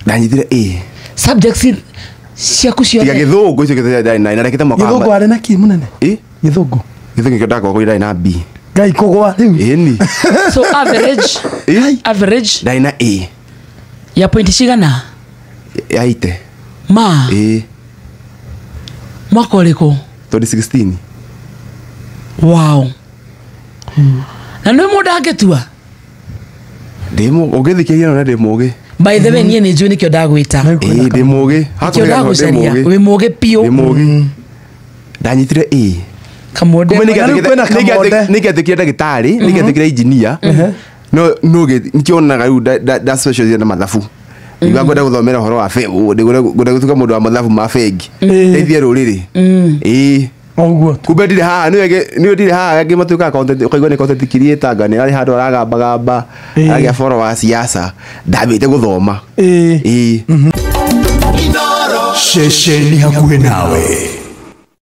Ndanyitire A. Subjects ciaku tiga ciothe? Gĩthũngũ icio gĩthũngũ ndarĩ na narekete mwaka wa Gĩthũngũ arĩ na kĩ mũnene? Ĩ? Gĩthũngũ. Gĩthũngũ kĩo ndakorwo ndarĩ na B. Ngai kũgwa rĩu. Ĩni. So average? Ĩ? Average? Ndarĩ na A. Ya point cigana? Ya ite. Ma? Ĩ. Mwaka ũrĩkũ? 2016. Wow, na nĩ mũndũ angĩtua. Ndĩ mũ ũngĩthikĩrĩria no ndĩ mũgĩ. By the way, niĩ nĩ njũĩ nĩkĩo ndagwĩta. Ĩ, ndĩ mũgĩ. Nĩkĩo Hakuhĩ ndĩ ndagũcaria. mũgĩ. Wĩ mũgĩ biũ. Ndĩ mũgĩ, ndanyitire A. Kamonde. Kumbe Rĩu kwĩna kamonde. nĩngĩatuĩkire ndagĩtarĩ, nĩngĩatuĩkire engineer, no no nĩkĩonaga rĩu nda specialize na mathabu. Nĩguo ngwenda gũthomera ũhoro wa bengi, ngwenda gũtuĩka mũndũ wa mathabu ma bengi, ndeithie rũrĩrĩ. Ĩĩ. Ũguo tu. Kumbe ndirĩ haha nĩwe ndirĩ haha. Angĩ matuĩkaga content, ũkaigua nĩ content creator, anga nĩ arĩ handũ aragambagamba, aragĩa followers. Siasa ndambĩte gũthoma. Ĩĩ. Ĩĩ. Ceceni hakuhĩ nawe.